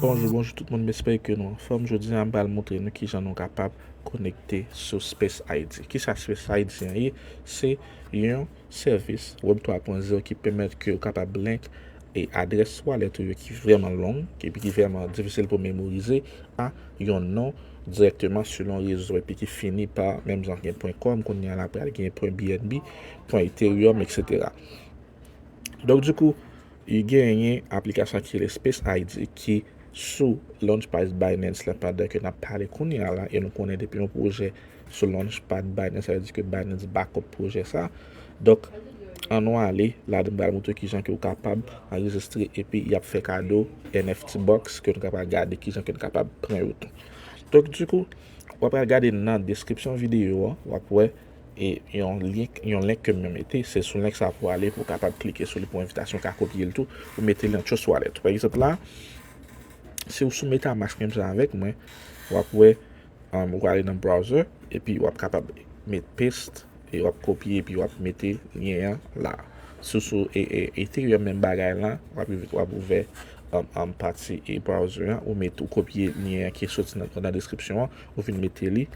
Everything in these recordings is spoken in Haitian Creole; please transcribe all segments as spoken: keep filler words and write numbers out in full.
Bonjou, bonjou tout moun, m espere ke nou anfòm. Jodi a, m pral montre nou kijan nou kapab konekte sou Space I D. Kisa Space I D an ye? Se yon sèvis Web twa pwen zewo ki pèmèt ke w kapab link e adrès wallet ou yo ki vrèman long, epi ki vrèman difisil pou memorize, a yon non dirèkteman selon rezo, epi ki fini pa menm jan gen pwen com, kounye a la pral gen pwen B N B, pwen Ethereum, et cetera. Donk, dikou, li genyen aplikasyon ki rele Space I D ki sou Launchpad Binance la pandan ke n ap pale kounye a la, e nou konnen depi yon pwojè sou Launchpad Binance, sa vle di ke Binance back up pwojè sa. Donk, ann nou ale ladan, m pral montre kijan ke w kapab anrejistre epi y ap fè kado N F T box ke nou kapab gade kijan ke nou kapab pran yo tou. Donk, dikou, w ap al gade nan deskripsyon videyo a, w ap wè e yon link, yon link ke mwen mete, se sou link sa pou ale, pou w kapab klike sou li pou envitasyon, w ka kopye l tou, ou mete li nan Trust Wallet. Pa egzanp la, si w sou MetaMask menm jan avèk mwen, w ap wè, um, ou ale nan browser, epi w ap kapab met paste, e w ap kopye, epi w ap mete lyen an la. Si w sou e, e, Ethereum menm bagay la, w ap, w ap ouvè um, um, pati e browser an, ou met, ou kopye lyen an ki soti nan, nan deskripsyon an, ou vin mete li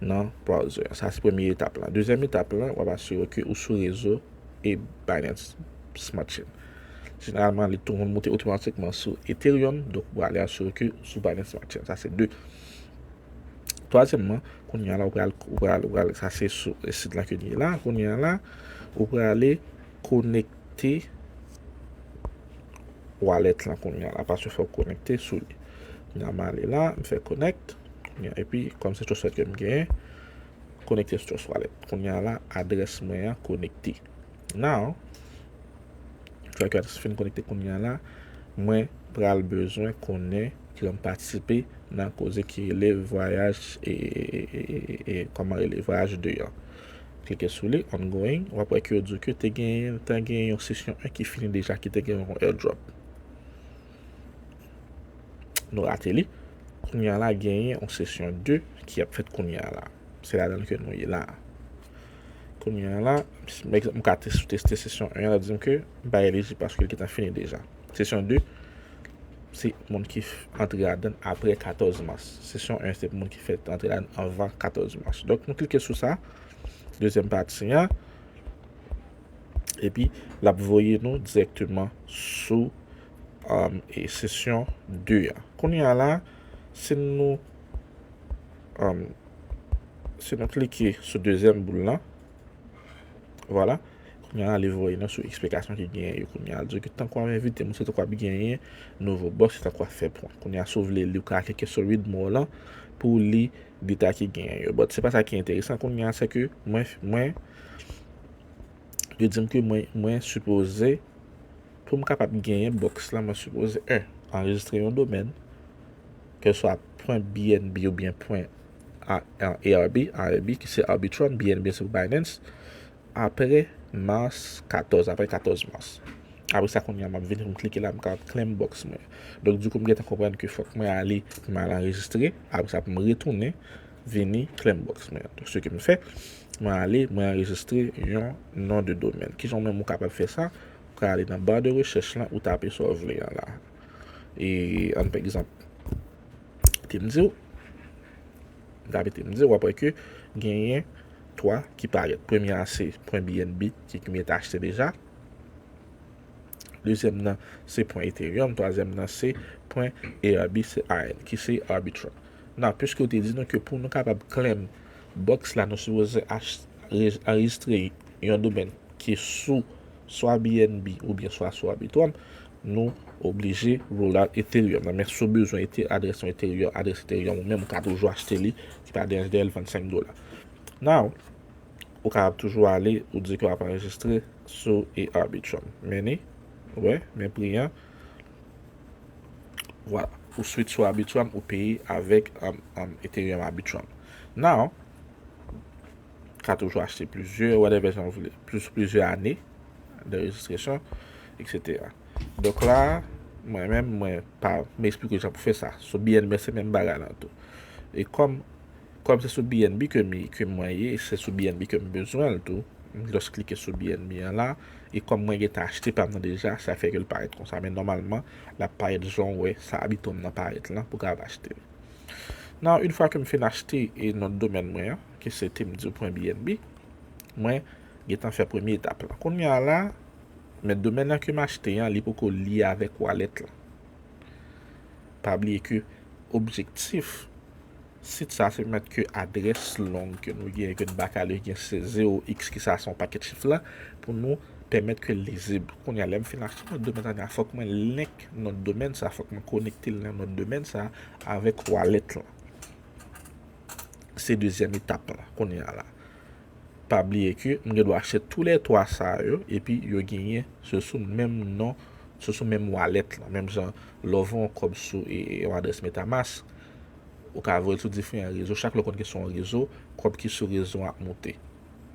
nan browser. Sa se premye etap la. Dezyèm etap la, w ap asire ke ou sou rezo e Binance Smart Chain. Jeneralman, li tou moute otomatikman sou Ethereum, donk ou ale asire ke ou sou Binance Smart Chain. Sa se de. Twazyèmman, kounye a la, ou pral, ou pral, ou pral, sa se sou sit la ke li ye la. Kounye a la, ou prale konekte wallet lan kounye a la, paske fòk konekte sou li. Kounye a m ale la, m fè connect, kounye a, epi kòm se Trust Wallet ke m genyen, konekte sou Trust Wallet. Kounye a la, adrès mwen an konekte. Now, fè ke adrès fin konekte kounye a la, mwen pral bezwen konnen ke m patisipe nan koze ki rele vwayaj e, e, e, e, e kòman rele vwayaj de an. Klike sou li, ongoing, w ap wè ke yo di ke te gen, te gen yon sesyon en ki fini deja, ki te gen yon airdrop. Nou rate li. Kounye a la, genyen yon sesyon de ki ap fèt kounye a la. Se ladan l ke nou ye la. Kounye a la, m ka te sou teste sesyon en an, l ap di m ke m pa elijib paske l gentan fini deja. Sesyon de, se moun ki antre ladan l apre katòz mas. Sesyon en, se pou moun ki fèt antre ladan l anvan katòz mas. Donk, nou klike sou sa, dezyèm pati a, epi l ap voye nou dirèkteman sou um, e sesyon de a. Kounye a la, si nou, um, si nou klike sou dezyèm boul la, vwala, kounye a la, li voye nou sou eksplikasyon ki genyen yo. Kounye a, l di ke tankou w ap envite moun, se tankou w ap genyen nouvo box, se tankou w ap fè pwen. Kounye a, si w vle li, w ka klike sou read more lan pou w li detay ki genyen yo. But se pa sa ki enteresan kounye a, se ke mwen, mwen, yo di m ke mwen, mwen sipoze, pou m kapab genyen box la, mwen sipoze, en, anrejistre yon domèn, keswa pwen B N B oubyen pwen A-, A R B, A R B, ki se Arbitrum, B N B se pou Binance, apre mas katòz, apre katòz mas. Apre sa, kounye a, m ap vini pou m klike la, m ka claim box mwen. Donk, dikou, m gentan konprann ke fòk mwen ale, pou m al anrejistre, apre sa, pou m retounen, vini claim box mwen. Donk, se ke m fè, mwen ale, mwen anrejistre yon non de domèn. Kijan menm ou kapab fè sa? Ou ka ale nan ba de rechèch lan, ou tape sa w vle an la. E, ann, pa egzanp, te m di w, m tape te m di w, w ap wè ke genyen twa ki parèt. Premye a se pwen B N B ki, ki mete achte deja. Dezyèm nan se pwen Ethereum, twazyèm nan se pwen A R B, se A N, ki se Arbitrum. Nan, piske w te di nou ke pou nou kapab claim box la, nou sipoze ach-, rej-, anrejistre yon domèn ki sou swa B N B oubyen swa sou Arbitrum, nou oblije roll out Ethereum nan. Men si w bezwen Ethe-, adrès yon Ethereum, adrès Ethereum, ou menm ou ka toujou achte li, ki pa deranje dèyè l vennsenk dola. Now, ou kapab toujou ale, ou di ke w ap anrejistre sou e Arbitrum. Men ni, wè, men pri an, vwala. Ou switch sou Arbitrum, ou peye avèk, um, um, Ethereum Arbitrum. Now, ka toujou achte plizyè, whatever jan w vle, plis plizyè ane de rejistrasyon, et cetera. Donk la, mwen menm, mwen pa, m eksplike jan pou fè sa. Sou B N B, se menm bagay la tou. E kòm, kòm se sou B N B ke mi, ke mwen ye, e se sou B N B ke m bezwen l tou, M just klike sou B N B an la. E kòm mwen gentan achte pa m nan deja, sa fè ke l parèt konsa. Men nòmalman, l ap parèt jan w wè sa abitwè m nan parèt lan pou w kapab achte l. Now, yon fwa ke m fin achte e non domèn mwen an, ki se temdu pwen B N B, mwen gentan fè premye etap lan. Kounye a la, men domèn nan ke m achte an, li poko lye avèk wallet lan. Pa bliye ke objektif sit sa se pèmèt ke adrès long ke nou gen, ke n pa ka lè gen se zero x ki sa se yon pakèt chif la, pou nou pèmèt ke l lizib. Kounye a, lè m fin achte non domèn sa, fòk mwen link non domèn sa, fòk mwen konekte l nan non domèn sa avèk wallet lan. Se dezyèm etap lan kounye a la. Pa bliye ke m gen dwa achte toulètwa sa yo, epi yo genyen se sou menm non, se sou menm wallet lan. Menm jan lè w voye yon kòb sou e, e, yon adrès MetaMask, ou ka voye l sou diferan rezo. Chak lè w konn ke se yon rezo, kòb ki sou rezo an ap moute.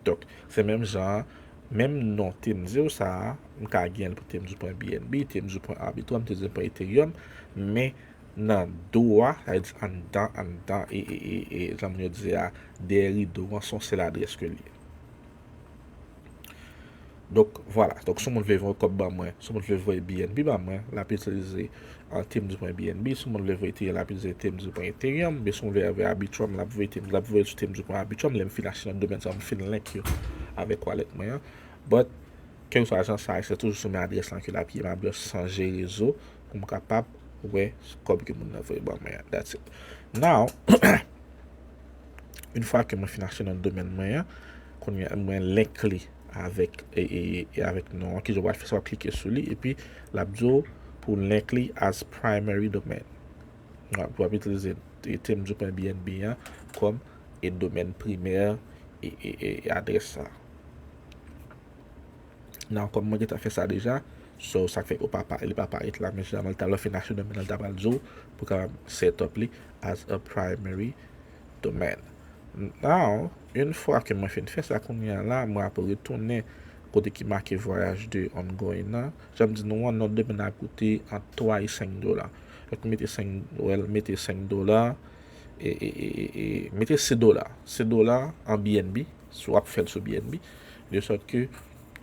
Donk, se menm jan an, menm non temdu sa a, m ka gen l pou temdu pwen B N B, temdu pwen Arbitrum, temdu pwen Ethereum, men nan do a, sa vle di anndan, anndan, e, e, e, e, jan moun yo di a, dèyè rido an, se yon sèl adrès ke l ye. Donk, vwala. Donk, si yon moun vle voye kòb ban mwen, si yon moun vle voye B N B ban mwen, l ap itilize, uh, temdu pwen B N B. Si yon moun vle voye Ethereum, l ap itilize temdu pwen Ethereum. Men si yon moun vle voye Arbitrum, l ap voye temdu, l ap voye sou temdu pwen Arbitrum. Lè m fin achte nan domèn sa, m fin link yo avèk wallet mwen an. But, kèlkeswa jan sa, se toujou sou menm adrès lan ke l ap ye. M ap just chanje rezo pou m kapab wè kòb ke moun nan voye ban mwen an. That's it. Now, yon fwa ke mwen fin achte non domèn mwen an, kounye a mwen link li avèk, e, e, e avèk non an, kijan w pral fè sa, w ap klike sou li, epi l ap di w pou link li as primary domain. W ap, w ap itilize, e, temdu pwen B N B an kòm, e, domèn primè, e, e, e, e adrès sa. Now, kòm mwen gentan fè sa deja, so, sa k fè ke w pa pa, li pa parèt la, men jeneralman, lè w fin achte domèn nan, l ta pral di w pou w kapab set up li as a primary domain. Now, yon fwa ke mwen fin fè sa kounye a la, mwen ap retounen kote ki make voyage de ongoing nan. Jan m di nou an, non domèn nan ap koute ant twa e senk dola. Donk, mete senk, well, mete senk dola, e, e, e, e, e, mete sis dola. Sis dola an B N B, si w ap fè l sou B N B, de sòt ke,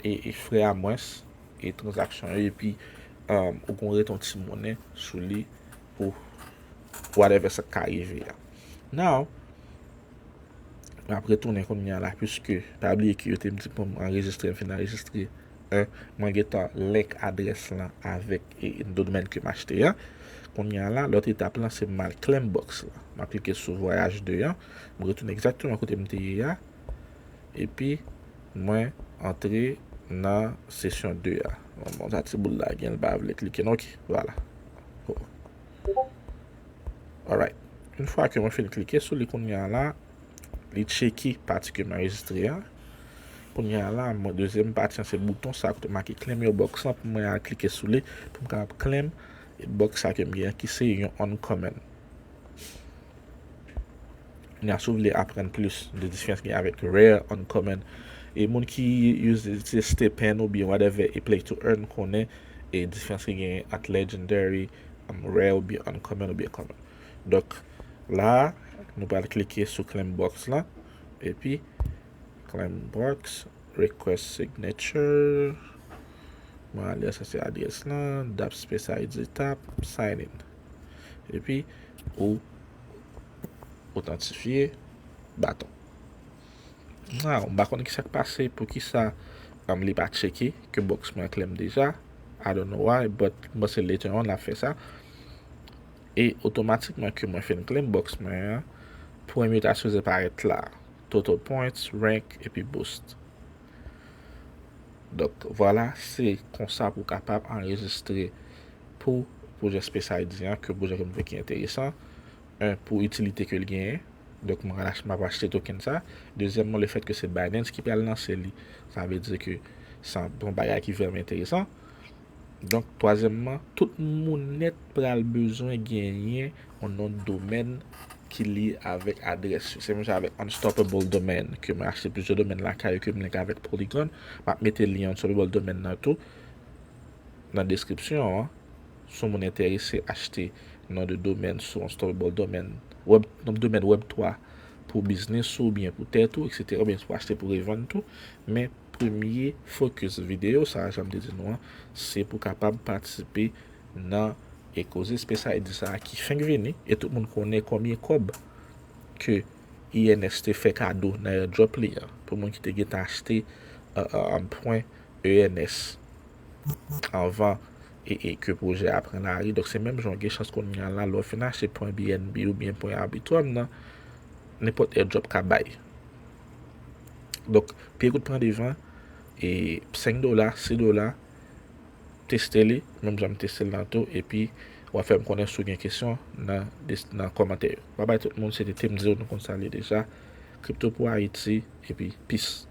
e, e frè a mwens, e tranzaksyon yo, epi, um, ou gon ret yon ti monnen sou li pou whatever sa k ka rive a. Now, m ap retounen kounye a la, puiske, pa bliye ke yo te m di pou m anrejistre, m fin anrejistre, en, mwen gentan link adrès lan avèk, e, domèn ke m achte a. Kounye a la, lòt etap lan, se m al claim box la. M ap klike sou voyage de an, m retounen egzakteman kote m te ye a, epi mwen antre nan session de a. Bon, bon, sa ti boul la, gen l pa vle klike, non, ok, vwala. Oh. Alright. Yon fwa ke mwen fin klike sou li kounye a la, li tcheke pati ke m anrejistre a. Kounye a la, mwen, dezyèm pati an, se bouton sa kote make claim your box lan, pou mwen al klike sou li, pou m kapab claim box sa ke m gen an, ki se yon uncommon. Kounye a, si w vle aprann plis de diferans ki gen avèk rare, uncommon, e moun ki use, use stipend oubyen whatever, e play to earn konnen, e diferans ki gen ant legendary, um, rare oubyen uncommon oubyen common. Donk, la, nou pral klike sou claim box lan, epi claim box, request signature, mwen ale, sa se adrès lan, dap space I D tap, sign in. Epi, ou otantifye baton. Now, m pa konn ki sa k pase, poukisa, um, li pa tcheke ke box mwen claim deja. I don't know why, but m panse later on l ap fè sa. E otomatikman ke mwen fin claim box mwen an, premye ta sipoze parèt la. Total points, rank, epi boost. Donk, vwala, se konsa pou w kapab anrejistre pou pwojè Space I D an, ke pwojè ke m twouve ki enteresan. En, pou itilite ke l genyen. Donk, mwen al ach-, m ap achte token sa. Dezyèmman, lefèt ke se Binance ki pral lanse li, sa vle di ke se yon bagay ki vrèman enteresan. Donk, twazyèmman, tout moun nèt pral bezwen genyen yon non domèn ki lye avèk adrès yo. Se menm jan avèk Unstoppable Domain, ke mwen achte plizyè domèn lakay yo ke m link avèk Polygon. M ap mete lyen Unstoppable Domain nan tou nan deskripsyon an. Si yon moun enterese achte non de domèn sou Unstoppable Domain, web, non domèn web twa pou biznis ou, oubyen pou tèt ou, et cetera, oubyen pou achte pou revann tou. Men, Premye focus videyo sa a, jan m te di nou an, se pou kapab patisipe nan e koze Space I D sa a ki fenk vini, e tout moun konnen konbyen kòb ke I N S te fè kado nan airdrop li an, pou moun ki te gentan achte uh, uh, pwen E N S anvan e, e ke pwojè a pran lari. Donk, se menm jan gen chans kounye a la, lè w fin achte pwen B N B oubyen pwen Arbitrum nan, nenpòt airdrop ka bay. Donk, pye kout pran devan, e senk dola, sis dola, teste li, menm jan m teste l nan tou, epi w a fè m konnen si w gen kesyon nan, nan kòmantè yo. Babay tout moun, se te Temzo, nou konn sa l ye deja. Crypto pou Ayiti, epi peace.